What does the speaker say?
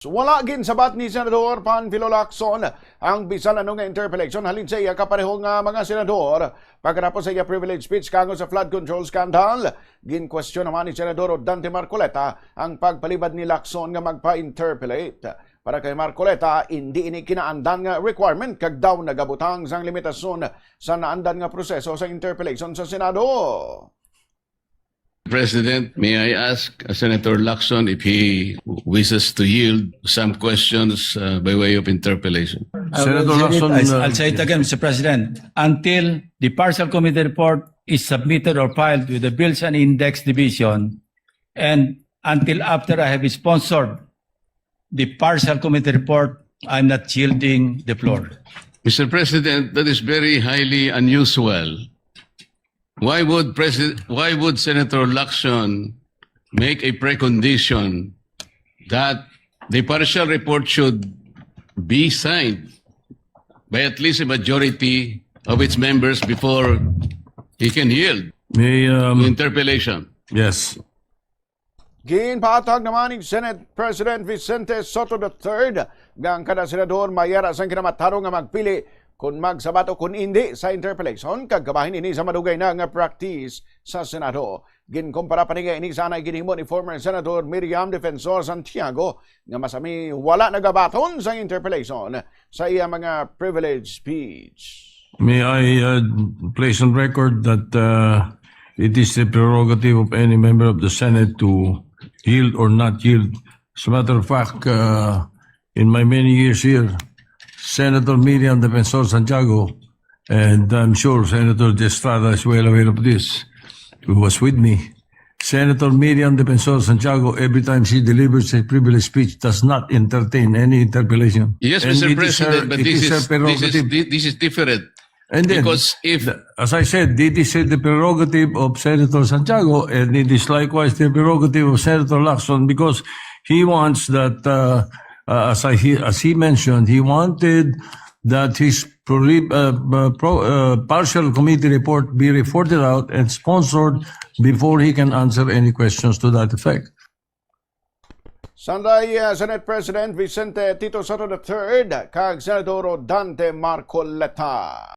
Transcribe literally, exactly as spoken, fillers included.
Wala ginsabat ni Senador Panfilo Lacson ang bisan ano nga interpellation halin sa iya kapareho nga mga senador. Pagkatapos sa iya privilege speech kango sa flood control scandal, ginkwestiyon naman ni Senador Dante Marcoleta ang pagpalibad ni Lacson nga magpa-interpellate. Para kay Marcoleta, indi ini kinaandan nga requirement kag daw nagabutang sang limitasyon sa naandan nga proseso sa interpellation sa Senado. President, may I ask, uh, Senator Lacson if he wishes to yield some questions, uh, by way of interpellation? I will Senator say it, Lacson, I, uh, I'll say it again, Mister President. Until the partial committee report is submitted or filed with the Bills and Index Division, and until after I have sponsored the partial committee report, I'm not yielding the floor. Mister President, that is very highly unusual. Why would President, why would Senator Lacson make a precondition that the partial report should be signed by at least a majority of its members before he can yield May, the um, interpellation? Yes. Ginpahatag naman ni Senate President Vicente Sotto the third nga ang kada senador may ara sang kinamatarong nga magpili kung magsabat o kung hindi sa interpellation, kag kabahin ini sa madugay na nga practice sa Senado. Ginkumpara pa niya ini sa anay ginhimo ni former Senator Miriam Defensor Santiago nga masami wala nagabaton sa interpellation sa iya mga privilege speech. May I uh, place on record that uh, it is the prerogative of any member of the Senate to yield or not yield. As a matter of fact, uh, in my many years here, Senator Miriam Defensor Santiago, and I'm sure Senator Estrada is well aware of this, who was with me. Senator Miriam Defensor Santiago, every time she delivers a privilege speech, does not entertain any interpellation. Yes, And Mister it is her- President, but it this is her is, this is, prerogative. thi- this is different. And then, Because if the- as I said, it is the prerogative of Senator Santiago, and it is likewise the prerogative of Senator Lacson, because he wants that, uh, uh, as I he, as he mentioned, he wanted that his prolib, uh, uh, pro, uh, partial committee report be reported out and sponsored before he can answer any questions to that effect. Sanday, uh, Senate President Vicente Tito Sotto the third kag Senador Dante Marcoleta.